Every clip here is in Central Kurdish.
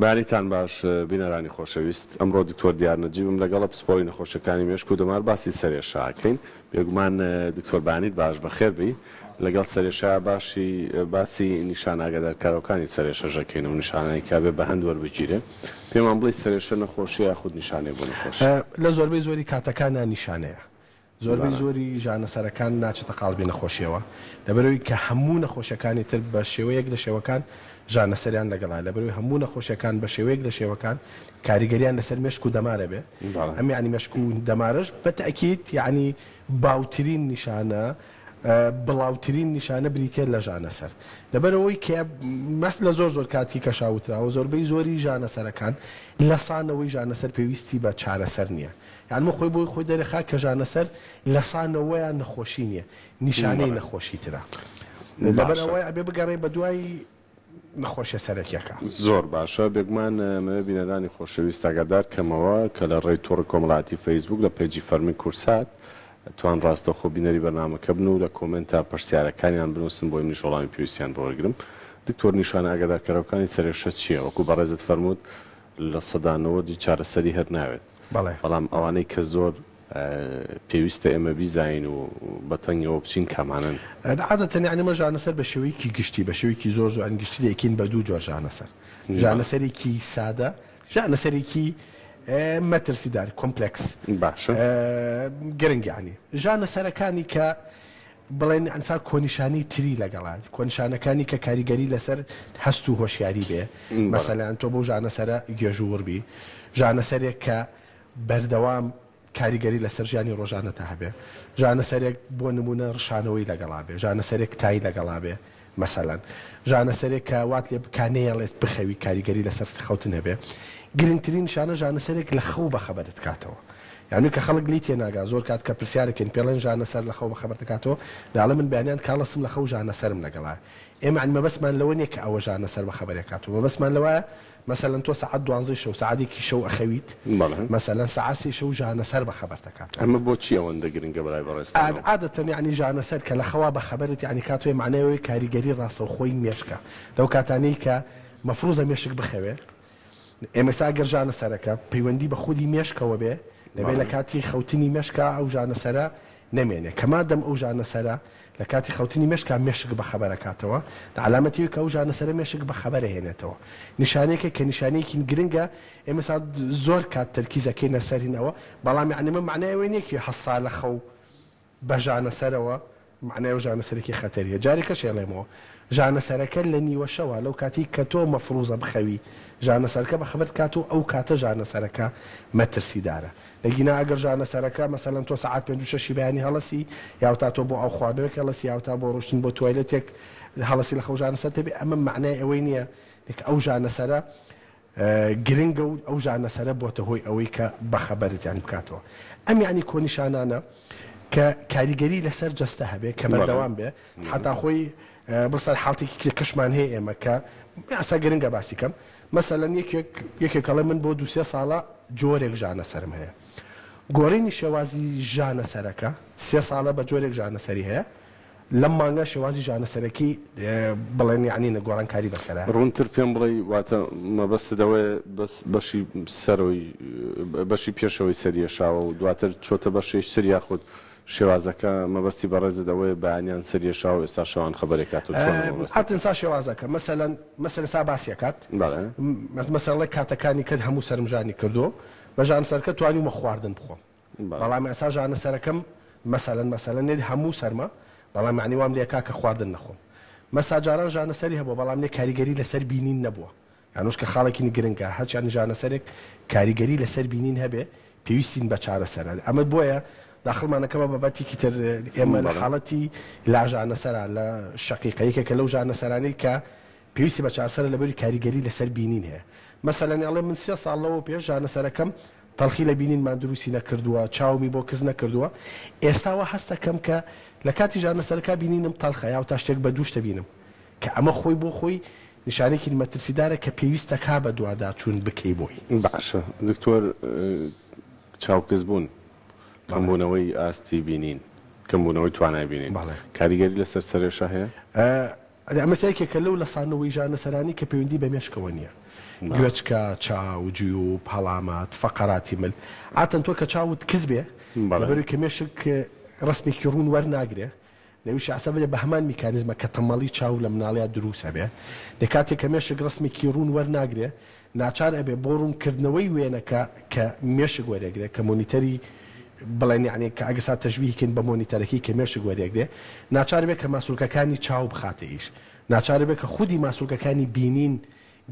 بەیانیتان باش بینەرانی خۆشەویست، ئەمڕۆ دکتۆر دیار نەجیبم لەگەڵە پسپۆری نەخۆشیەکانی مێشک و دەمار باسی سەرێشە ئەکەین. بێگومان دکتۆر بەیانیت باش بەخێر بێی. لەگەڵ سەرێشە باشی باسی نیشانە ئاگادارکەرەوەکانی سەرێشەش ئەکەین و نیشانانەی کە ئەبێ بە هەند وەربگیرێ. پێمان بڵێی سەرێشە نەخۆشیە یاخود نیشانەیە بۆ نەخۆشی؟ لە زۆربەی زۆری کاتەکانا نیشانەیە. زۆربەی زۆری ژانەسەرەکان ناچێتە قاڵبی نەخۆشیەوە، لەبەرئەوەی کە هەموو نەخۆشیەکانی تر بە شێوەیەک لە شێوەکان ژانەسەریان لەگەڵایە، لەبەرئەوەی هەموو نەخۆشیەکان بە شێوەیەک لە شێوەکان کاریگەریان لەسەر مێشک و دەمارە بێ، ئەم یانی مێشک و دەمارەش بە تەئکید یانی باوترین نیشانە بڵاوترین نیشانە بریتیە لە ژانەسەر، لەبەرئەوەی کە مەس لە زۆر زۆر کاتی کەشا وتراوە زۆربەی زۆری ژانەسەرەکان لەسانەوەی ژانەسەر پێویستی بە چارەسەر نیە. یان مە خۆی بۆی خۆی دەرێخا کە ژانەسەر لە سا نەوەیان نەخۆشی نیە نیشانەی نەخۆشی ترە لەبەر ئەوەی ئەبێ بگەڕێی بە دوای نەخۆشیە سەرەکیەکە. زۆر باشە بێگومان ئەمەوێ بینەرانی خۆشەویست ئاگادار کەمەوە کە لە ڕێی تۆڕی کۆمەڵایەتی فەیسبووک لە page ی فەرمی کوردسات ئەتوان ڕاستەوخۆ بینەری بەرنامەکە بن و لە comment ا پرسیارەکانیان بنووسن بۆی منیش وەڵامی پێویستیان بۆ وەرگرم. دکتۆر نیشانە ئاگادارکەرەوەکانی سەرئێشە چییە؟ وەکو بەڕێزت فەرمووت 90% ی چارەسەری هەر ناوێت. بەڵێ. بەڵام ئەوانەی کە زۆر پێویستە ئێمە بیزانین و بە تەنگیەوە بچین کامانەن؟ عادەتەن یانی ئەمە ژانەسەر بە شێوەیەکی گشتی بە شێوەیەکی زۆر زۆر یانی گشتی دەیکەین بە دوو جۆر ژانەسەر ژانەسەرێکی سادە ژانەسەرێکی مەترسیدار complex باشە گرنگ یانی ژانەسەرەکانی کە بڵێن ئەنسا کۆنیشانەی تری لەگەڵە، کۆنیشانەکانی کە کاریگەری لەسەر هەست و هۆشیاری بێ، مەسەلەن تۆ بەو ژانەسەرە گێژووڕ بی، ژانەسەرێک کە بەردەوام کاریگەری لەسەر ژیانی ڕۆژانەتا هەبێ، ژانەسەرێک بۆ نموونە ڕشانەوەی لەگەڵا بێ، ژانەسەرێک تای لەگەڵا بێ، مەسەلەن ژانەسەرێک کە وات لێ بکا نەیەڵێت بخەوی کاریگەری لەسەر خەوتن هەبێ. گرنگترین نیشانە ژانەسەرێک لە خەو بەخەبەرت کاتەوە. یانی کە خەڵک لێی تێناگا زۆر کات کە پرسیارەکەین پێڵێن ژانەسەر لە خەو بەخەبەرت کاتەوە داڵێ من بەیانیان کاڵەسم لە خەو ژانەسەرم لەگەڵایە. ئێمە یانی مەبەستمان لەوە نیە کە ئەوە ژانەسەر بەخەبەرێ کاتەوە مەبەستمان لەوایە مەسەلەن تۆ سەعات دوانزەی شەو سەعاتێکی شەو ئەخەویت مەسەلەن سەعات سێی شەو ژانەسەر بەخەبەرت ئەکاتەوە. ئەمە بۆچی ئەوەندە گرنگە بەلای بەڕێزتانەوە؟ عادەتەن یەعنی ژانەسەر کە لە خەوا بەخەبەرت یەعنی کاتۆیە مەعنای ئەوەیە کاریگەری ڕاستەوخۆی مێشکە لەو کاتانەی کە مەفروزە مێشک بخەوێ ئێمە ئێستا ئەگەر ژانەسەرەکە پەیوەندی بە خودی مێشکەوە بێ دەبێ لە کاتی خەوتنی مێشکا ئەو ژانەسەرە نەمێنێ کە مادەم ئەو ژانەسەرە لە کاتی خەوتنی مێشکا مێشک بەخەبەر ئەکاتەوە، لە عەلامەتی ئەوەی کە ئەو ژانەسەرە مێشک بەخەبەر ئەهێنێتەوە. نیشانەیەکە کە نیشانەیەکی گرنگە، ئێمە ئێستا زۆر کات تەرکیز ئەکەینە سەر هین ئەوە، بەڵام یەعنی ئەمە مەعنای ئەوەی نییە کێ هەستا لە خەو بە ژانەسەرەوە مەعنای ئەو ژانەسەرێکی خەتەریە. جارێکەش ئەڵێمەوە ژانەسەرەکە لە نیوەشەوە لەو کاتەی کە تۆ مەفروزە بخەوی ژانەسەرەکە بەخەبەرت کات و ئەو کاتە ژانەسەرەکە مەترسیدارە. دەگینا ئەگەر ژانەسەرەکە مەسەلەن تۆ سەعات پێنج و شەشی بەیانی هەڵەسی یاوتا تۆ بۆ ئاو خواردنەوەیەک هەڵەسی یاوتا بۆ ڕۆشتن بۆ توایلێتێک هەڵەسی لە خەو ژانەسەر دەبێ ئەمە مەعنای ئەوەی نییە کە ئەو ژانەسەرە گرنگە و ئەو ژانەسەرە بۆتە هۆی ئەوەی کە بەخەبەرت یان بکاتەوە ئەم یانی کۆنیشانانە کە کاریگەری لەسەر جەستە هەبێ کە بەردەوام بێ حەتا خۆی بڵسەر حاڵتێکی کرێکەشمان هەیە ئێمە کە ئاسا گرنگە باسی کەم مەسەلەن یەکێک یەکێک ئەڵێ من بۆ دوو سێ ساڵە جۆرێک ژانەسەرم هەیە گۆڕینی شێوازی ژانەسەرەکە سێ ساڵە بە جۆرێک ژانەسەری هەیە لەم مانگە شێوازی ژانەسەرەکەی بڵێن یعنی نە گۆڕانکاری بەسەرا. ڕوونتر پێم بڵێی واتە مەبەستت ئەوەیە بەس بەشی سەرەوەی بەشی پێشەوەی سەری یەشاوە و دواتر چۆتە بەشێکی تر یاخود شێوازەکە مەبەستی بەڕێزت ئەوەیە بەیانیان سەری یەشاوە و ئێستا شەوان خەبەرێک هاتووە چۆنە مەبەستت؟ عادەتەن سا شێوازەکە مەسەلەن مەسەلەن سا باسی ئەکات بەڵێ. مەسەلەن ئەڵێ کاتەکانی کرد هەموو سەرم ژانی کردووە بە ژانسەرەکە توانیومە خواردن بخۆم بەڵام ئێستا ژانەسەرەکەم مەسەلەن مەسەلەن نێ هەموو سەرمە بەڵام یەعنی وام لێکا کە خواردن نەخۆم مەسا جاران ژانەسەری هەبووە بەڵام نێ کاریگەری لەسەر بینین نەبووە یانوش کە خاڵێکی گرنگە هەرچەند ژانەسەرێک کاریگەری لەسەر بینین هەبێ پێویستین بە چارەسەرە ئەمە بۆیە داخڵمانەکەمە بابەتێکی تر ئێمە لە حاڵەتی لا ژانەسەرا لە شەقیقە یەکێکە لەو ژانەسەرانەی کە پێویستی بە چارەسەرە لەبەری کاریگەری لەسەر بینین هەیە مەسەلەن ئەڵێ من سێ ساڵ لەوە پێش ژانەسەرەکەم تەڵخی لە بینینمان دروستی نەکردووە چاومی بۆ کز نەکردووە ئێستا وا هەستەکەم کە لە کاتی ژانەسەرەکە بینینم تەڵخە یاو تا شتێک بە دوو شتە بینم کە ئەمە خۆی بۆ خۆی نیشانەیەکی مەترسیدارە کە پێویستە کا بەدواداچوون بکەی بۆی. باشە دکتۆر چاوکزبوون کەمبوونەوەی ئاستی بینین کەمبوونەوەی توانای بینین کاریگەری لەسەر سەرێشە هەیە؟ ئەمەس یەکێکە لەو لەسانەوەی ژانەسەرانەی کە پەیوەندی بە مێشکەوە نییە. گوێچکە، چاو، جیوب، هەڵامەت، فەقەراتی مل. عادەتەن تۆ کە چاوت کز بێ، لەبەرئەوەی کە مێشک ڕەسمێکی ڕوون وەرناگرێ، لەویشی عەسەب بێ بە هەمان میکانیزمە کە تەمەڵی چاو لە مناڵیا دروس ئەبێ. لە کاتێک کە مێشک ڕەسمێکی ڕوون وەرناگرێ، ناچار ئەبێ بۆ ڕوون کردنەوەی وێنەکە کە مێشک وەرێگرێ، کە مۆنیتەری بڵێن یەعنی کە ئەگەر سا تەشبیهی کەین بە مۆنیتەرەکەی کە مێشک وەرێگرێ، ناچار ئەبێ کە ماسولکەکانی چاو بخاتە ئیش. ناچار ئەبێ کە خودی ماسولکەکانی بینین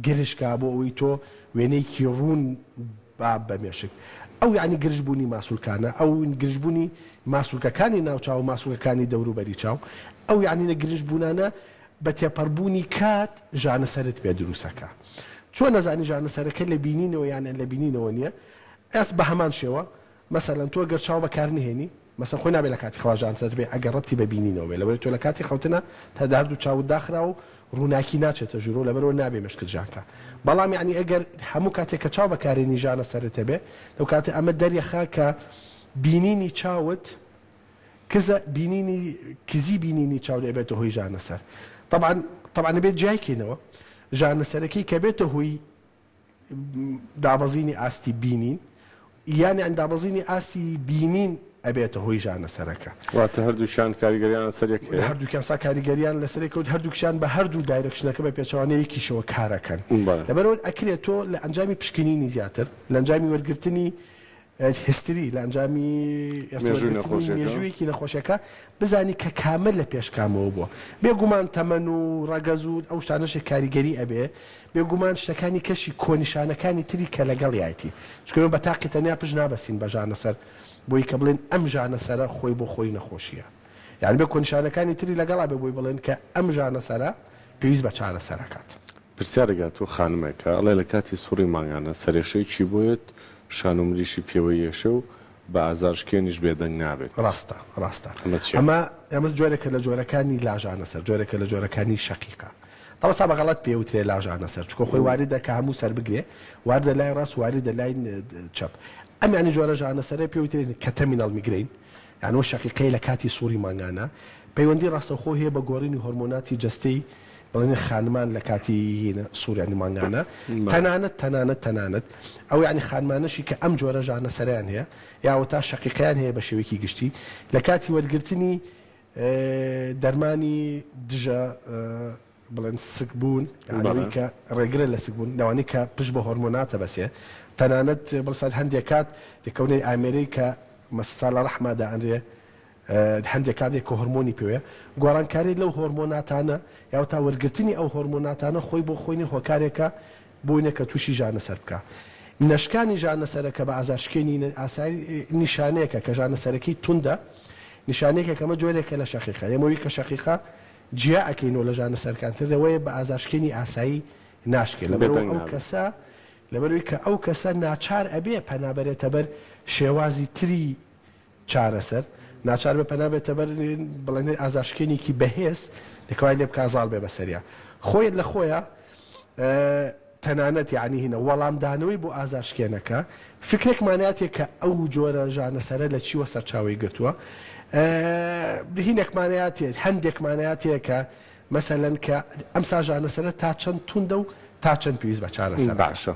گرژ کا بۆ ئەوەی تۆ وێنەیەکی ڕوون با بە مێشک. ئەو یەعنی گرژ بوونی ماسولکانە، ئەو گرژ بوونی ماسولکەکانی ناو چاو و ماسولکەکانی دەوروبەری چاو، ئەو یەعنی لە گرژ بوونانە بە تێپەڕبوونی کات ژانەسەرت پێ دروست ئەکا. چۆن ئەزانی ژانەسەرەکە لە بینینەوە یان لە بینینەوە نییە؟ ئێس بە هەمان شێوە مەسەلەن تۆ گەر چاو بەکار نەهێنی مەسەن خۆی نابێ لە کاتی خەوا ژانسەت بێ ئەگەر ڕەبتی بە بینینەوە بێ لەبەرئەوەی تۆ لە کاتی خەوتنا تا هەردوو چاوت داخراوە و ڕووناکی ناچێتە ژوورەوە لەبەرئەوە نابێ مێشکت ژان کا بەڵام یەعنی ئەگەر هەموو کاتێک کە چاو بەکارێنی ژانە سەرت هەبێ لەو کاتە ئەمە دەریەخا کە بینینی چاوت کزە بینینی کزی بینینی چاو ئەبێتە هۆی ژانە سەر تەبعەن تەبعەن ئەبێت جیای کەینەوە ژانە سەرەکەی کە بێتە هۆی دابەزینی ئاستی بینین یان یان دابەزینی ئاستی بینین ئەبێتە هۆی ژانەسەرەکە. واتە هەردووکیان کاریگەریان لەسەر یەک هەیە؟ هەردووکیان سا کاریگەریان لەسەر یەکە و هەردووکیان بە هەردوو direction ەکە بە پێچەوانەی یەکیشەوە کارەکەن. لەبەرئەوە ئەکرێت تۆ لە ئەنجامی پشکنینی زیاتر، لە ئەنجامی وەرگرتنی history لە ئەنجامی وەرگرتنی مێژوویەکی نەخۆشیەکە بزانی کە کامە لە پێش کامەوە بووە. بێگومان تەمەن و ڕەگەز و ئەو شتانەشی کاریگەری ئەبێ، بێگومان شتەکانی کەشی کۆنیشانەکانی تری کە لەگەڵیایەتی. چونکە ئێمە بە تاقی تەنیا پشت نابەستین بە ژانەسەر بۆی کە بڵێین ئەم ژانەسەرە خۆی بۆ خۆی نەخۆشییە. یانی بێ کۆنیشانەکانی تری لەگەڵا بێ بۆی بڵێن کە ئەم ژانەسەرە پێویست بە چارەسەر ئەکات. پرسیارێک هاتووە خانمێکە ئەڵێ لە کاتی سوڕی مانگانە سەرێشەیەکی بۆیەت شان و ملیشی پێوەی یەشێ و بە ئازارشکێنیش بێدەنگ نابێت. ڕاستە ڕاستە ئەمە چیە؟ ئەمە ئەمە جۆرێکە لە جۆرەکانی لاژانەسەر جۆرێکە لە جۆرەکانی شەقیقە تەوەسا بە غەڵەت پێ وترێ لاژانەسەر چونکە خۆی واردە کە هەموو سەر بگرێ واردە لای ڕاست واردە لای چەپ ئەم یانی جۆرە ژانەسەرە پێ وترێ catamenial migraine یان ئەو شەقیقەیە لە کاتی سوڕی مانگانە پەیوەندی ڕاستەوخۆ هەیە بە گۆڕینی هۆرمۆناتی جەستەی بڵێن خانمان لە کاتی سوڕیانی مانگانە تەنانەت تەنانەت تەنانەت ئەو یانی خانمانەشی کە ئەم جۆرە ژانەسەرەیان هەیە یا وەتا شەقیقەیان هەیە بە شێوەیەکی گشتی لە کاتی وەرگرتنی دەرمانی دژە بڵێن سکبوون یانەوەی کە ڕێگرە لە سکبوون لەوانەی کە پشت بە هۆرمۆناتە بەسێ تەنانەت بڵسەر هەندێک کات دەکەونەی ئامێرەی کە مەسا لە ڕەحما دائەنرێ هەندێک کاتێک کە هۆرمۆنی پێوەیە، گۆڕانکاری لەو هۆرمۆناتانە یاو تا وەرگرتنی ئەو هۆرمۆناتانە خۆی بۆ خۆی نیە هۆکارێکە بۆی نیە کە تووشی ژانەسەر بکا. نەشکانی ژانەسەرە کە بە ئازارشکێنی ئاسایی نیشانەیەکە کە ژانەسەرەکەی توندە، نیشانەیەکە کە ئەمە جۆرێکە لە شەقیقە. ئێمە وی کە شەقیقە جیا ئەکەینەوە لە ژانەسەرکان تر لەوەیە بە ئازارشکێنی ئاسایی ناشکێ لەبەرئەوە بێدەنگ ئەو نابێت. کەسە لەبەرئەوەی کە ئەو کەسە ناچار ئەبێ پەنا بەرێتە بەر شێوازی تری چارەسەر، ناچار بێ پەنا بێتە بەر بڵێن ئازارشکێنێکی بەهێز کە وای لێ بکا زاڵ بێ بەسەریا. خۆی لە خۆیا تەنانەت یەعنی هینە وەڵامدانەوەی بۆ ئازارشکێنەکە فکرێکمان هاتێ کە ئەو جۆرە ژانەسەرە لە چیوە سەرچاوەی گرتووە. هینێکمان هاتێ هەندێکمان هاتێ کە مەسەلەن کە ئەم ساژانەسەرە تا چەند توندە و تا چەند پێویست بە چارەسەرە. باشە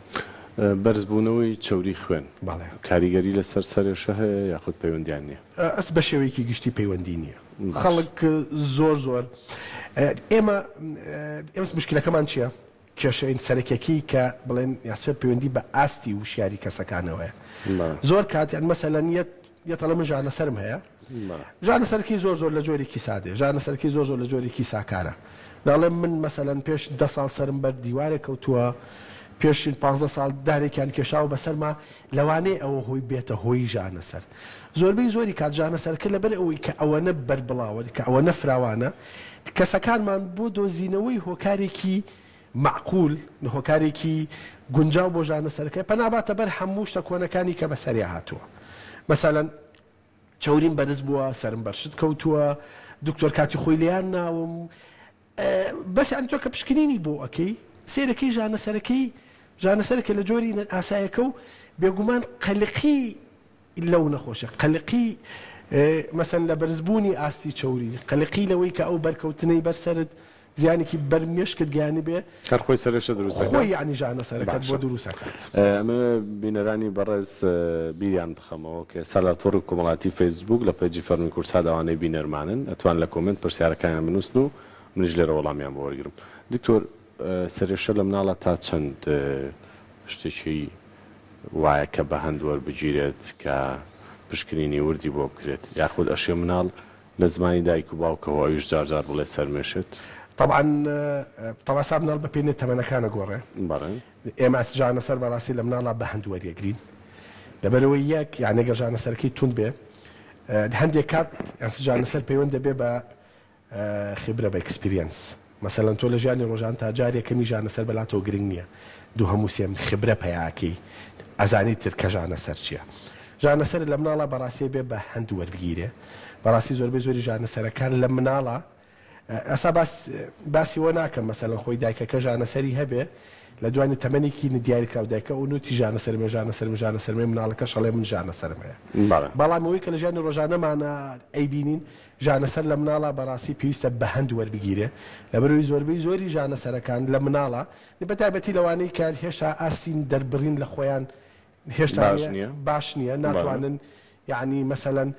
بەرزبوونەوەی چەوری خوێن بەڵێ. کاریگەری لەسەر سەرئێشە هەیە یاخود پەیوەندیان نییە؟ ئەس بە شێوەیەکی گشتی پەیوەندی نییە. باش. خەڵک زۆر زۆر ئێمە ئێمە موشکیلەکەمان چییە؟ کێشە سەرەکیەکەی کە بڵێن یاسفە پەیوەندی بە ئاستی وشیاری کەسەکانەوەیە. بەڵێ. زۆر کات یان مەسەلەن یەت یەت ئەڵێ من ژانەسەرم هەیە، ژانەسەرەکەی زۆر زۆر لە جۆرێکی سادەیە، ژانەسەرەکەی زۆر زۆر لە جۆرێکی ساکارە. دەڵێم من مەسەلەن پێش دە ساڵ سەرم بەر دیوارێک کەوتووە، پێش پانزە ساڵ دارێکیان کێشاوە بەسەرما، لەوانەیە ئەوە هۆی بێتە هۆی ژانەسەر. زۆربەی زۆری کات ژانەسەرەکە لەبەر ئەوەی کە ئەوەنە بەربڵاوە، کە ئەوەنە فراوانە، کەسەکانمان بۆ دۆزینەوەی هۆکارێکی مەعقول، هۆکارێکی گونجاو بۆ ژانەسەرەکە، پەنا باتە بەر هەموو شتە کۆنەکانی کە بەسەریا هاتووە. مەسەلەن چەوریم بەرز بووە، سەرم بەر شت کەوتووە، دکتۆر کاتی خۆی لێیان ناوم. بەس یانی تۆ کە پشکنینی بۆ ئەکەی، سەیرەکەی ژانەسەرەکەی ژانەسەرێکە لە جۆری ئاسایەکە و بێگومان قەلقی لەو نەخۆشە قەلقی مەسەن لە بەرزبوونی ئاستی چەوری، قەلقی لەوەی کە ئەو بەرکەوتنەی بەر سەرت زیانێکی بەر مێشکت گەیانیبێ. هەر خۆی سەرێشە دروست دەکات. خۆی یەعنی ژانە سەرەکەت بۆ باشە دروست ئەکات. ئەمەوێ بینەرانی بەڕێز بیریان بخەمەوە کە ئێستا لە تۆڕی کۆمەڵایەتی فەیسبووک لە پەیجی فەرمی کوردسات ئەوانەی بینەرمانن ئەتوان لە کۆمێنت پرسیارەکانیان بنووسن و منیش لێرە وەڵامیان بۆ وەرگرم. دکتۆر سەرێشە لە مناڵا تا چەند شتێکی وایە کە بە هەند وەربگیرێت کە پشکنینی وردی بۆ بکرێت یاخود ئەشێ مناڵ لە زمانی دایک و باوکەوە ئەویش جار جار بڵێ سەرمێشێت؟ تەبعەن تەبعەن سا مناڵ بە پێی تەمەنەکان ئەگۆڕێ. بەڵێ. ئێمە ژانەسەر بەڕاستی لە مناڵا بە هەند وەریەگرین لەبەرئەوەی یەک یانی گەر ژانەسەرەکەی توند بێ هەندێک کات ژانەسەر پەیوەند دەبێ بە خبرە بە experience مەسەلەن تۆ لە ژیانی ڕۆژانتا جار یەکەمی ژانەسەر بەلاتەوە گرنگ نیە دوهەم و سێم خبرە پەیاکەی ئەزانی تر کە ژانەسەر چیە ژانەسەر لە مناڵا بەڕاستی بێ بە هەند وەربگیرێ بەڕاستی زۆربەی زۆری ژانەسەرەکان لە مناڵا ئەسا باس باسی وە ناکەم مەسەلەن خۆی دایکەکە ژانەسەری هەبێ لە دوانی تەمەنێکی ندیاریکراو دایکە ئەو نوتی ژانەسەرمێ ژانەسەرم ژانەسەرمێ مناڵەکەش ئەڵێ من ژانەسەرم هەیە بەڵێ. بەڵام ئەوەی کە لە ژیانی ڕۆژانەمانا ئەیبینین ژانەسەر لە مناڵا بەڕاستی پێویستە بەهەند وەربگیرێ لەبەرئەوەی زۆربەی زۆری ژانەسەرەکان لە مناڵا بەتایبەتی لەوانەی کە هێشتا ئاستی دەربڕین لە خۆیان هێشتا باش نییە باش نییە ناتوانن یعنی مەسەلەن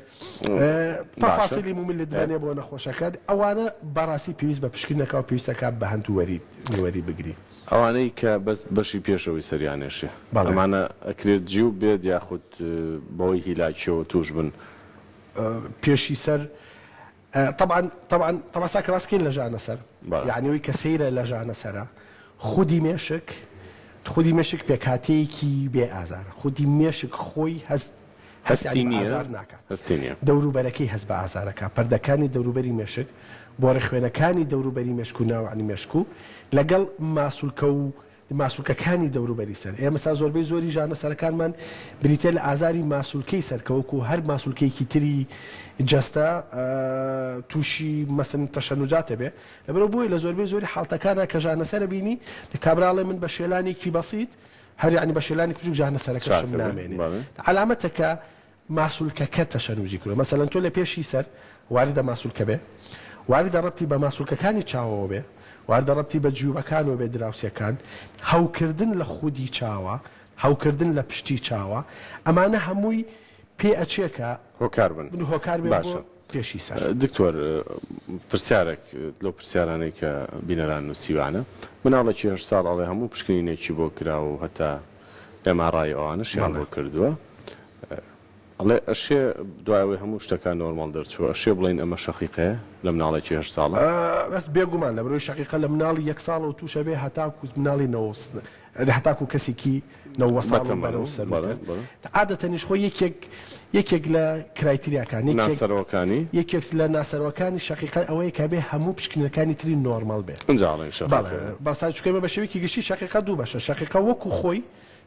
تەفاسیلی مملت بەنێ بۆ نەخۆشەکەت ئەوانە بەڕاستی پێویست بە پشکنەکە و پێویستەکە بە هەند وەری وەری بگری. ئەوانەی کە بەس بەشی پێشەوەی سەریان ئێشێ ئەمانە ئەکرێت جیو بێت یاخود بەوەی هیلاکیەوە توش بن؟ پێشی سەر تەبعەن تەبعەن تەبعەن ساکە باس کەین لە ژانە سەر یانی ئەوەی کە سەیرە لە ژانە سەرە خودی مێشک خودی مێشک پێکهاتەیەکی بێ ئازارە خودی مێشک خۆی هەست هەستی نییە ئازار ناکات هەستی نییە دەوروبەرەکەی هەست بە ئازارەکە پەردەکانی دەوروبەری مێشک بۆڕی خوێنەکانی دەوروبەری مێشک و ناوەعنی مێشک و لەگەڵ ماسولکە و ماسولکەکانی دەوروبەری سەر، ئێمەسا زۆربەی زۆری ژانە سەرەکانمان بریتیە لە ئازاری ماسولکەی سەر کە وەکو هەر ماسولکەیەکی تری جەستە تووشی مەسن تەشەنوجات ئەبێ لەبەرئەوە بۆیە لە زۆربەی زۆری حاڵتەکانا کە ژانە سەر ئەبینی کابرا ئەڵێ من بە شێلانێکی بەسیت هەر یانی بە شێلانێکی بچوک ژانە سەرەکەشم نامێنێ عەلامەتەکە ماسولکەکە تەشەنوجی کردوە مەسەلەن تۆ لە پێشی سەر واردە ماسولکە بێ واردە ڕەبتی بە ماسولکەکانی چاوەوە بێ واردە ڕەبتی بە جیوبەکانەوە بێ دراوسێکان هەوکردن لە خودی چاوە هەوکردن لە پشتی چاوە ئەمانە هەمووی پێ ئەچێ کە هۆکار بن هۆکار بێ بۆ باشە پێشی سەر. دکتۆر پرسیارێک لەو پرسیارانەی کە بینەران نوسیوانە مناڵێکی هەشت ساڵ ئەڵێ هەموو پشکنینێکی بۆ کرا و هەتا MRI ئەوانەشیان بۆ کردووە ئەڵێ ئەشێ دوای ئەوەی هەموو شتەکان نۆرماڵ دەرچووە ئەشێ بڵێین ئەمە شەقیقەیە لە مناڵێکی هەشت ساڵە؟ بەس بێگومان لەبەرئەوەی شەقیقە لە مناڵی یەک ساڵەوە تووش ئەبێ هەتاکو مناڵی نەوە هەتاکو کەسێکی نەوە ساڵ و بەرەو سەرووتر عادەتەنیش خۆی یەکێک یەکێک لە criteria کان یەکێک ناسەرەوەکانی یەکێک لە ناسەرەوەکانی شەقیقە ئەوەیە کە بێ هەموو پشکنینەکانی تری نۆرماڵ بێ ئینجا ئەڵێن شەقیقە. بەڵێ بەسا چونکە ئێمە بە شێوەیەکی گشتی شەقیقە دوو بەشە شەقیقە وەکو خۆی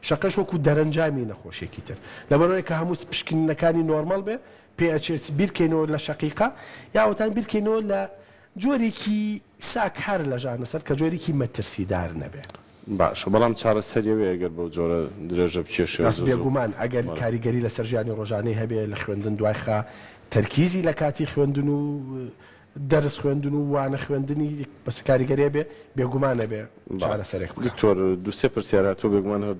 شەقەش وەکو دەرەنجامی نەخۆشیەکی تر. لەبەرئەوەی کە هەموو پشکنینەکانی نۆرمەڵ بێ، پێ ئەچێت بیرکەینەوە لە شەقیقە، یا ئەوەتان بیرکەینەوە لە جۆرێکی ساکار لە ژانەسەر کە جۆرێکی مەترسیدار نەبێ. باشە بەڵام چارەسەری ئەوێ ئەگەر بەو جۆرە درێژە بکێشێ و بەس زوو زوو. بێگومان ئەگەر کاریگەری لەسەر ژیانی ڕۆژانەی هەبێ لە خوێندن دوای خا تەرکیزی لە کاتی خوێندن و دەرس خوێندن و وانە خوێندنی بەس کاریگەری هەبێ بێگومان ئەبێ چارەسەرێک بکا. دکتۆر دوو سێ پرسیار هاتووە بێگومان هەر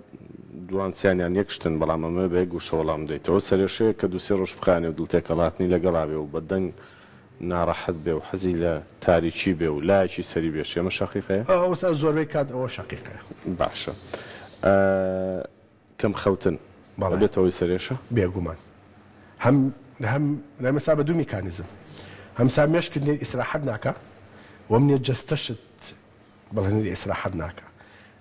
دوان سیانیان یەک شتن بەڵام ئەمەوێ بە یەک وشە وەڵام بدەیتەوە سەرێشەیەک کە دوو سێ ڕۆژ بخایەنێ و دڵتێکەڵاتنی لەگەڵا بێ و بە دەنگ ناڕەحەت بێ و حەزی لە تاریکی بێ و لایەکی سەری بێشێ ئەمە شەقیقەیە؟ ئەوسا زۆربەی کات ئەوە شەقیقەیە. باشە کەم خەوتن بەڵێ. ئەبێتە هۆی سەرێشە؟ بێگومان هەم هەم لەمەسا بە دوو میکانیزم هەم سا مێشکت نێ ئیسراحەت ناکا وەم نێ جەستەشت بەڵێ نێ ئیسراحەت ناکا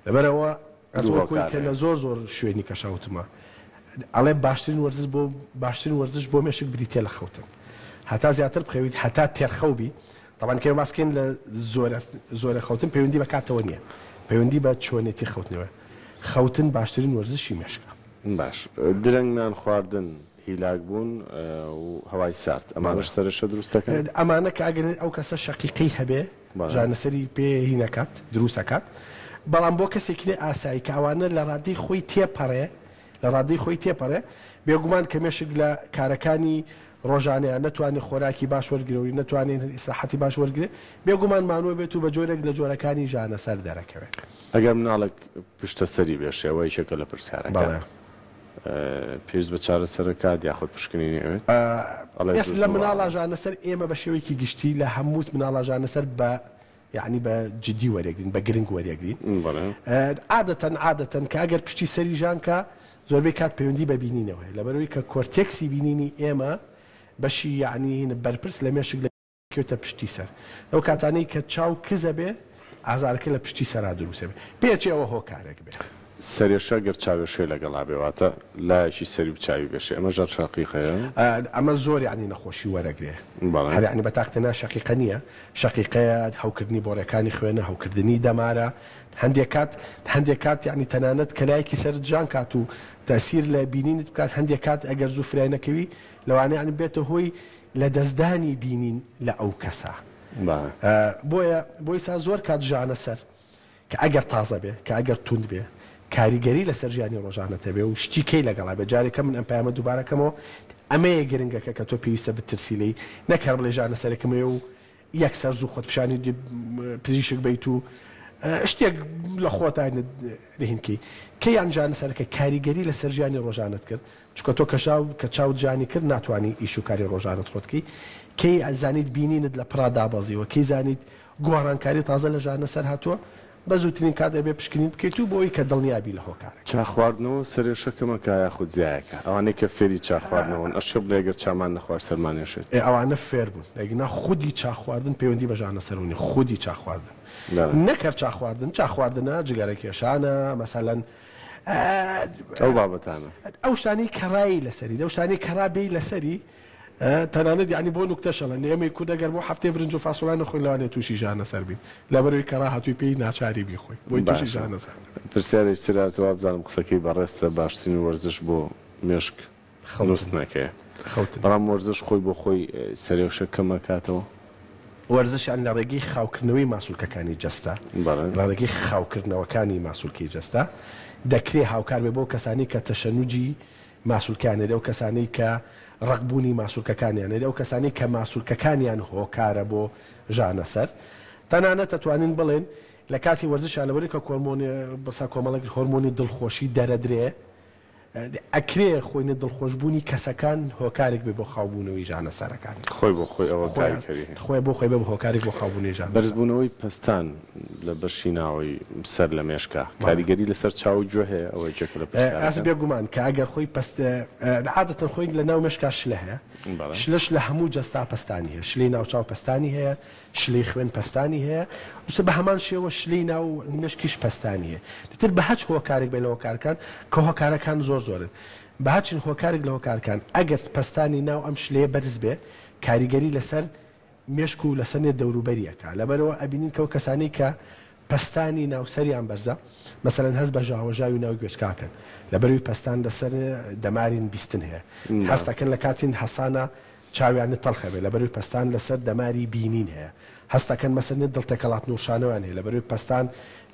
لەبەرئەوە ئەز دوو وەکۆی هۆکار کە هەیە. لە زۆر زۆر شوێنی کەشا وتمە ئەڵێ باشترین وەرزش بۆ باشترین وەرزش بۆ مێشک بریتیە لە خەوتن هەتا زیاتر بخەویت هەتا تێرخەو بی تەبعەن کە باس کەین لە زۆرە زۆرە خەوتن پەیوەندی بە کاتەوە نیە پەیوەندی بە چۆنێتی خەوتنەوە خەوتن باشترین وەرزشی مێشکە. باش درەنگ نان خواردن هیلاک بوون و هەوای سارد ئەمانەش سەرێشە دروست دەکەن؟ ئەمانە کە ئەگەر ئەو کەسە شەقیقەی هەبێ ژانەسەری پێ هی نەکات دروست ئەکات بەڵام بۆ کەسێکی تر ئاسایی کە ئەوانە لە ڕادەی خۆی تێپەڕێ لە ڕادەی خۆی تێپەڕێ بێگومان کە مێشک لە کارەکانی ڕۆژانەیا نەتوانێ خۆراکی باش وەرگرێ و نەتوانێ ئیسراحەتی باش وەرگرێ بێگومان مانووە بێت و بە جۆرێک لە جۆرەکانی ژانەسەر دەرەکەوێ. ئەگەر مناڵێک پشتە سەری بێشێ ئەوە یەکێکە لە پرسیارەکان. بەڵێ. پێویست بە چارەسەر ئەکات یاخود پشکنینی ئەوێت؟ ئەڵێ ئێس زوو لە زوو مناڵا ژانەسەر ئێمە بە شێوەیەکی گشتی لە هەمووس مناڵا ژانەسەر بە یەعنی بە جدی وەرێگرین بە گرنگ وەرێگرین. بەڵێ. عادەتەن عادەتەن کە ئەگەر پشتی سەری ژان کا زۆربەی کات پەیوەندی بە بینینەوە هەیە لەبەرئەوەی کە کۆرتێکسی بینینی ئێمە بەشی یەعنی بەرپرس لە مێشک دەکەوێتە پشتی سەر لەو کاتانەی کە چاو کز ئەبێ ئازارەکە لە پشتی سەرا دروست ئەبێ پێچێ ئەوە هۆکارێک بێ. سەرێشە گەر چاوێشەی لەگەڵا بێ واتە لایەکی سەری و چاوی بێشێ ئەمە ژەر شەقیقەیە؟ ئەمە زۆر یەعنی نەخۆشی وەرەگرێ بەڵێ. هەر یەعنی بە تاق تەنها شەقیقە نییە شەقیقەیە هەوکردنی بۆڕیەکانی خوێنە هەوکردنی دەمارە هەندێک کات هەندێک کات یەعنی تەنانەت کە لایەکی سەرت ژان کات و تەئسیر لە بینینت بکات هەندێک کات ئەگەر زوو فرای نەکەوی لەوانەیە یەعنی بێتە هۆی لەدەستدانی بینین لە ئەو کەسە بۆیە بۆیسا زۆر کات ژانە سەر کە ئەگەر تازە بێ کە ئەگەر توند بێ کاریگەری لەسەر ژیانی ڕۆژانەت هەبێ و شتی کەی لەگەڵا بێ جارێکە من ئەم پەیامە دووبارە کەمەوە ئەمەیە گرنگەکە کە تۆ پێویستە بترسی لێی نەک هەر بڵێ ژانە سەرێکم هەیە و یەکسەر زوو خۆت پیشانی پزیشک بیت و شتێک لە خۆتا رهین کەی کە یان ژانە سەرەکە کاریگەری لەسەر ژیانی ڕۆژانەت کرد چونکە تۆ کە ژاو کە چاوت ژانی کرد ناتوانی ئیش و کاری ڕۆژانەت خۆت کەی کەی زانیت بینینت لە پڕا دابەزیوە کەی زانیت گۆڕانکاری تازە لە ژانە سەر هاتووە بە زووترین کات ئەبێ پشکنین بکەیت و بۆ ئەوی کە دڵنیا بی لە هۆکارەکە. چا خواردنەوە سەرێشە کەمەکا یاخود زیایەکا؟ ئەوانەی کە فێری چا خواردنەوەن ئەشێ بڵێ گەر چامان نەخوارد سەرمان ئێشێت؟ ئێ ئەوانە فێر بوون ئەگینا خودی چا خواردن پەیوەندی بە ژانە سەرەوە نیە خودی چا خواردن نەک هەر چا خواردن چا خواردنە جگەرە کێشانە مەسەلەن ئەو بابەتانە. ئەو شتانەی کە ڕای لەسەری لەو شتانەی کە ڕا بێی لەسەری تەنانەت یانی بۆ نوکتەش ئەڵێن ئێمەی کورد ئەگەر بۆ هەفتەی برنج و فاسۆلیا نەخۆین لەوانەیە تووشی ژانەسەر بین لەبەرئەوەی کە ڕاهاتووی پێی ناچاری بیخۆی بۆی تووشی باشە ژانەسەر نەبین. پرسیارێکی تر هاتووە وابزانم قسەکەی بەڕێزتە باشترین وەرزش بۆ مێشک خەوتن نووستنەکەیە خەوتن. بەڵام وەرزش خۆی بۆ خۆی سەرێشە کەم ئەکاتەوە؟ وەرزش یانی لە ڕێگەی خاوکردنەوەی ماسولکەکانی جەستە بەڵێ. لە ڕێگەی خاوکردنەوەکانی ماسولکەی جەستە دەکرێ هاوکار بێ بۆ کەسانی کە تەشەنوجی ماسولکەیان هەیە، ئەو کەسانەی کە ڕەقبوونی ماسولکەکانیان هەیە، ئەو کەسانەی کە ماسولکەکانیان هۆکارە بۆ ژانەسەر. تەنانەت ئەتوانین بڵێین لە کاتی وەرزشا لەبەرئەوەی کە کۆرمۆنی بەسا کۆمەڵێک هۆرمۆنی دڵخۆشی دەرەدرێ، ئەکرێ خۆینە دڵخۆشبوونی کەسەکان هۆکارێک بێ بۆ خاوبوونەوەی ژانەسەرەکان. خۆی بۆ خۆی ئەوە کاریگەری هەیە. خۆی بۆ خۆی بێ بە هۆکارێک بۆ خاوبوونەوەی ژانەسەر. بەرزبوونەوەی پەستان لە بەشی ناوەی سەر لە مێشکا کاریگەری لەسەر چاو و گوێ هەیە؟ ئەوە یەکێکە لە ئاست پرسیارەکان. بێگومان کە ئەگەر خۆی پەست عادەتەن خۆی لە ناو مێشکا شلە هەیە بەڵێ. شلەش لە هەموو جەستا پەستانی هەیە شلەی ناوچاو پەستانی هەیە شلەی خوێن پەستانی هەیە وسە بە هەمان شێوە شلەی ناو مێشکیش پەستانی هەیە ئیتر بە هەچ هۆکارێک بێ لە هۆکارەکان کە هۆکارەکان زۆر زۆرن بە هەچ هۆکارێک لە هۆکارەکان ئەگەر پەستانی ناو ئەم شلەیە بەرز بێ کاریگەری لەسەر مێشک و لەسەر نێ دەوروبەری ئەکا لەبەرئەوە ئەبینین کە ئەو کەسانەی کە پەستانی ناو سەریان بەرزە مەسەلەن هەست بە ژاوەژاوی ناو گوێچکە ئەکەن لەبەرئەوی پەستان لەسەر دەمارین بیستن هەیە هەست ئەکەن لە کاتین هەسانە چاویان تەڵخ ئەبێ لەبەرئەوی پەستان لەسەر دەماری بینین هەیە هەست ئەکەن مەسەلەن دڵ تێکەڵاتن و ڕشانەوەیان هەیە لەبەرئەوی پەستان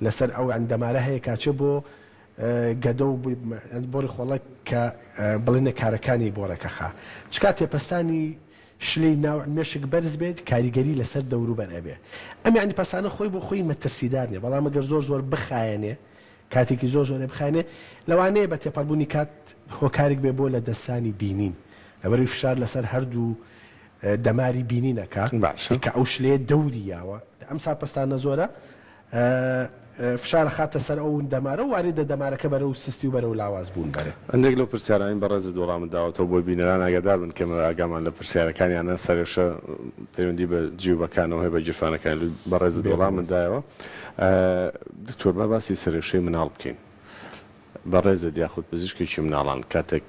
لەسەر ئەو دەمارە هەیە کە ئەچێ بۆ گەدە و بۆڕی خۆڵە کە بڵێنە کارەکانی بۆڕێکە خا چ کاتێ پەستانی شلەی ناو مێشک بەرز بێت کاریگەری لەسەر دەوروبەر ئەبێ ئەم یانی پەستانە خۆی بۆ خۆی مەترسیدار نیە بەڵام ئەگەر زۆر زۆر بخایەنێ کاتێکی زۆر زۆرێ بخایەنێ لەوانەیە بە تێپەڕبوونی کات هۆکارێک بێ بۆ لەدەستدانی بینین لەبەرئەوەی فشار لەسەر هەردوو دەماری بینین ئەکا باشە. کە ئەو شلەیە دەوری یاوە ئەم سا پەستانە زۆرە فشار ئەخاتە سەر ئەو دەمارە و واریدە دەمارەکە بەرەو سستی و بەرەو لاواز بوون بەرێ. هەندێک لەو پرسیارانەی بەڕێزت وەڵامت داوەتەوە بۆی بینەران ئاگادار بن کە ئێمە ئاگامان لە پرسیارەکانیانە سەرێشە پەیوەندی بە جیوبەکانەوە هەیە بە گیرفانەکانی بەڕێزت وەڵامت بێگومان. دایەوە. دکتۆر با باسی سەرێشەی مناڵ بکەین. بەڕێزت یاخود پزیشکێکی مناڵان کاتێک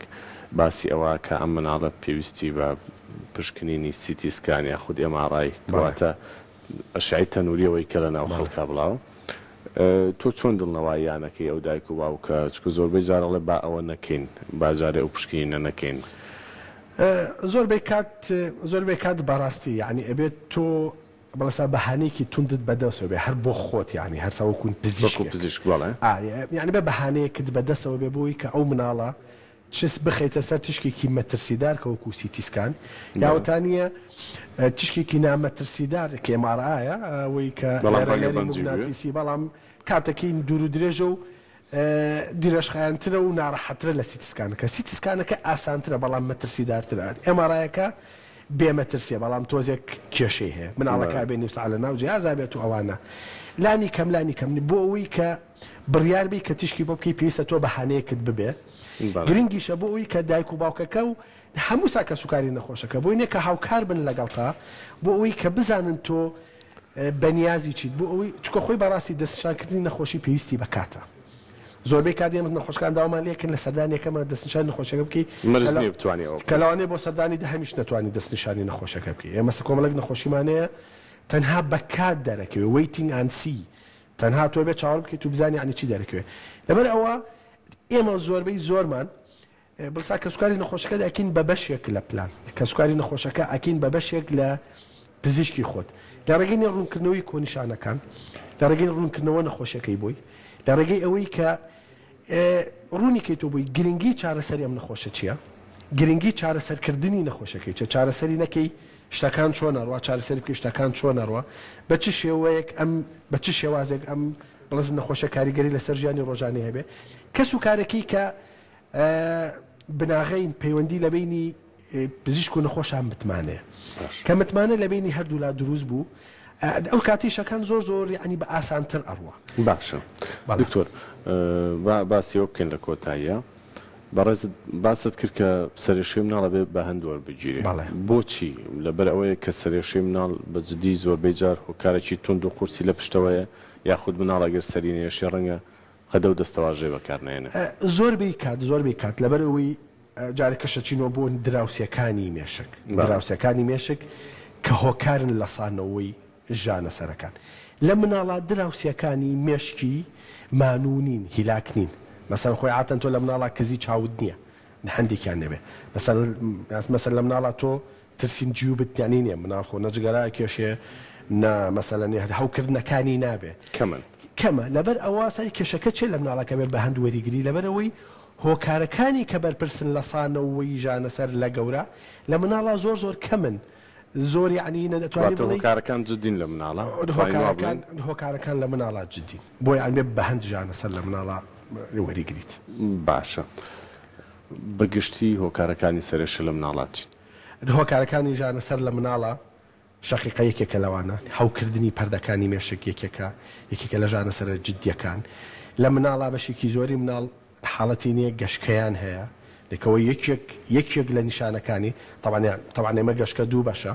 باسی ئەوە کە ئەم مناڵە پێویستی بە پشکنینی CT scan یاخود MRI بەڵێ. کەواتە ئەشعەی تەنوری ئەوەی کە لەناو بەڵێ. خەڵکا بڵاوە تۆ چۆن دڵنەواییانەکەی ئەو دایک و باوکە چونکە زۆربەی جار ئەڵێ با ئەوە نەکەین با جارێ ئەو پشکنینە نەکەین. زۆربەی کات زۆربەی کات بەڕاستی یانی ئەبێت تۆ بەڵێسا بەهانەیەکی توندت بەدەسەوە بێ هەر بۆ خۆت یانی هەرسا وەکوون وەکوو پزیشکێک پزیشک بەڵێ. ئا یانی بێ بەهانەیەکت بەدەسەوە بێ بۆی کە ئەو مناڵە. چس بخەیتە سەر تیشکێکی مەترسیدار کە وەکو CT scan یاوەتا نییە تیشکێکی نامەترسیدار کە MRI یە ئەوەی کە بەڵام ڕەنگە لەری بەنجی بوێ. موگناتیسی بەڵام کاتەکەی دوور و درێژە و درێژخایەنترە و ناڕەحەترە لە CT scan ەکە. CT scan ەکە ئاسانترە بەڵام مەترسیدارترە. MRI ەکە بێ مەترسیە بەڵام تۆزێک کێشەی هەیە. مناڵەکە بەڵێ. ئەبێ نیو سەعات لە ناو جیهازا بێت و ئەوانە. لانی کەم لانی کەم بۆ ئەوەی کە بڕیار بی کە تیشکی بۆ بکەی پێویستە تۆ بەهانەیەکت ببێ. بەڵێ. گرنگیشە بۆ ئەوەی کە دایک و باوکەکە و هەموو سا کەسوکاری نەخۆشەکە بۆی نیە کە هاوکار بن لەگەڵتا بۆ ئەوەی کە بزانن تۆ بەنیازی چیت بۆ ئەوەی چونکە خۆی بەڕاستی دەستنیشانکردنی نەخۆشی پێویستی بە کاتە زۆربەی کات ئێمە نەخۆشەکان داوامان لێکرد لە سەردانی یەکەمە دەستنیشانی نەخۆشیەکە بکەی مەرج نییە بتوانی ئەوە کە بکەی. لەوانەیە بۆ سەردانی دەهەمیش نەتوانی دەستنیشانی نەخۆشیەکە بکەی ئێمە کۆمەڵێک نەخۆشیمان هەیە تەنها بە کات دەرەکەوێ waiting and see تەنها تۆ بێ چاوەڕ بکەیت و بزانی یعنی چی دەرەکەوێ لەبەر ئەوە ئێمە زۆربەی زۆرمان بڵسا کەسوکاری نەخۆشەکە ئەکەین بە بەشێک لە پلان، کەسوکاری نەخۆشەکە ئەکەین بە بەشێک لە پزیشکی خۆت لە ڕێگەی ڕوونکردنەوەی کۆنیشانەکان، لە ڕێگەی ڕوونکردنەوە نەخۆشیەکەی بۆی، لە ڕێگەی ئەوەی کە ڕوونی کەیتەوە بۆی گرنگی چارەسەری ئەم نەخۆشە چییە، گرنگی چارەسەرکردنی نەخۆشەکەی چیە، چارەسەری نەکەی شتەکان چۆن ئەڕوا، چارەسەری بکەی شتەکان چۆن ئەڕوا، بە چ شێوەیەک ئەم بە چ شێوازێک ئەم بڵێ نەخۆشە کاریگەری لەسەر ژیانی ڕۆژانەی هەبێ، کەس و کارەکەی کە بناغەی پەیوەندی لە بەینی پزیشک و نەخۆشا متمانەیە. کە متمانە لە بەینی هەردوولا دروست بوو ئەو کاتەی شەکان زۆر زۆر یەعنی بە ئاسانتر ئەڕوا. باشە دکتۆر با باسی ئەوە بکەین لە کۆتاییا بەڕێزت باست کرد کە سەرێشەی مناڵ ئەبێ بە هەند وەربگیرێ بۆچی؟ لەبەر ئەوەیە کە سەرێشەی مناڵ بە جدی زۆربەی جار هۆکارێکی توند و قورسی لە پشتەوەیە یاخود مناڵ ئەگەر سەری نەیەشێ ڕەنگە قەدە و دەستەواژەی بەکار نەیەنێ. زۆر بەی کات زۆر بەی کات لەبەر ئەوەی جارێ کەش ئەچینەوە بۆ دراوسێکانی مێشک دراوسێکانی مێشک کە هۆکارن لە سانەوەی ژانەسەرەکان لە مناڵا دراوسێکانی مێشکی مانوو نین هیلاک نین مەسەن خۆی عاتەن تۆ لە مناڵا کزی چاوت نییە هەندێکیان نەبێ مەسەن مەسەن لە مناڵا تۆ ترسین جیوبت یانی نیە مناڵ خۆ نە جگەرە ئەکێشێ نە مەسەلەن هەر هەوکردنەکانی نابێ کەمن. کەمە لەبەر ئەوە سەری کێشەکە چیە لە مناڵەکە بێ بەهەند وەریگری لەبەر ئەوەی هۆکارەکانی کە بەرپرسن لە سانەوەی ژانەسەر لە گەورە لە مناڵا زۆر زۆر کەمن زۆر یانی نە دەتوانی واتە بڵێی هۆکارەکان جدین لە مناڵا ئەتوانین وا هۆکارەکان بڵێین؟ هۆکارەکان لە مناڵا جدین بۆ یانی بێ بەهەند ژانەسەر لە مناڵا وەریگریت. باشە بە گشتی هۆکارەکانی سەرئێشە لە مناڵا چین؟ هۆکارەکانی ژانەسەر لە مناڵا شەقیقە یەکێکە لەوانە، هەوکردنی پەردەکانی مێشک یەکێکە یەکێکە لە ژانەسەرە جدییەکان لە مناڵا، بەشێکی زۆری مناڵ حاڵەتی نییە گەشکەیان هەیە لەکەوە یەکێک یەکێک لە نیشانەکانی تەبعەن تەبعەن ئێمە گەشکە دوو بەشە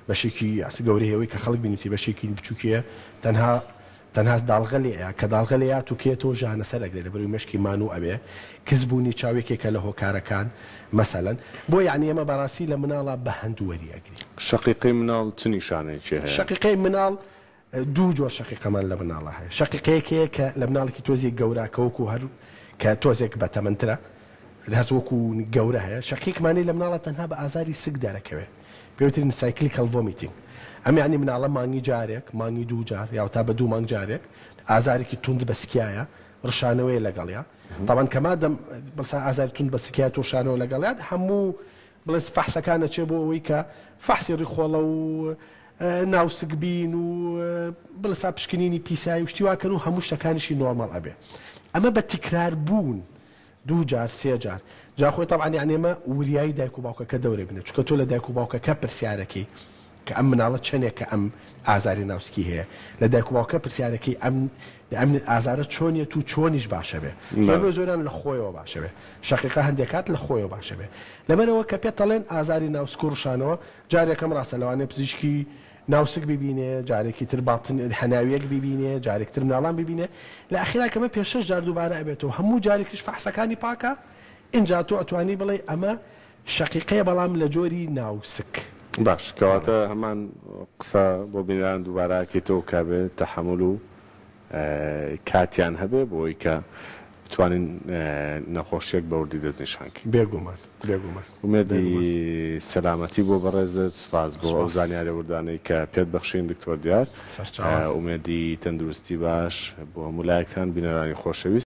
بەشێکی گەورەی ئەوەی کە خەڵک بینیوتی بەشێکی بچووکیە تەنها تەنها داڵغە لێ ئەیا کە داڵغە لێ یات و کێتەوە ژانە سەر ئەگرێ لەبەرئەوەی مێشکی مانوو ئەبێ کز بوونی چاو یەکێکە لە هۆکارەکان مەسەلەن بۆ یەعنی ئێمە بەڕاستی لە مناڵا بە هەند وەری ئەگرین. شەقیقەی مناڵ چ نیشانەیەکی هەیە؟ شەقیقەی مناڵ دوو جۆر شەقیقەمان لە مناڵا هەیە شەقیقەیەک هەیە کە لە مناڵێکی تۆزێک گەورە کە وەکوو هەر کە تۆزێک بەتەمەنترە هەست وەکو گەورە هەیە شەقیقمان لە مناڵە تەنها بە ئازاری سک دەرەکەوێ پێوترین cyclical vomiting ئەم یانی مناڵە مانگی جارێک مانگی دوو جار یاو تا بە دوو مانگ جارێک ئازارێکی توند بە سکیایە ڕشانەوەی لەگەڵیا تاوان کە مادەم بڵسا ئازاری توند بە سکیایە و ڕشانەوە لەگەڵیان هەموو بڵێ فەحسەکان ئەچێ بۆ ئەوەی کە فەحسی ڕیخۆڵە و ناوسک بین و بڵسا پشکنینی پیسایی و شتی واکەن و هەموو شتەکانیشی نۆرماڵ ئەبێ ئەمە بە تکرار بوون دوو جار سێ جار جا خۆی تەبعەن یانی ئێمە وریایی دایک و باوکەکە دەورە بینە چونکە تۆ لە دایک و باوکەکە پرسیارەکەی کە ئەم مناڵە چەنێکە ئەم ئازاری ناوسکی هەیە لە دایک و باوکە پرسیارەکەی ئەم ئەم ئازارە چۆنیەت و چۆنیش باشە بێ زۆربەی زۆریان لە خۆیەوە باشە بێ شەقیقە هەندێک کات لە خۆیەوە باشە بێ لەبەرئەوە کە پێت ئەڵێن ئازاری ناوسک و ڕشانەوە جارێکەم ڕاستە لەوانەیە پزیشکی ناوسک ببینێ، جارێکی تر باطن هەناویەک ببینێ، جارێک تر مناڵان ببینێ، لە ئەخیرا کە ئەمە پێ شەش جار دووبارە ئەبێتەوە هەموو جارێکیش فەحسەکانی پاکە، ئینجا تۆ ئەتوانی بڵێی ئەمە شەقیقەیە بەڵام لە جۆری ناوسک. باش کەواتە هەمان قسە بۆ بینەران دووبارە ئەکەیتەوە کە بێ تەحەمول و کاتیان هەبێ بۆی کە بتوانین نەخۆشیەک بە وردی دەستنیشان کەین. بێگومان بێگومان ئومێدی بێگومان. سەلامەتی بۆ بەڕێزت، سپاس بۆ ئەو سپاس. زانیاریە وردانەی کە پێت بەخشین دکتۆر دیار. سەرچاوان. ئومێدی تەندروستی باش بۆ هەموو لایەکتان بینەرانی خۆشەویست.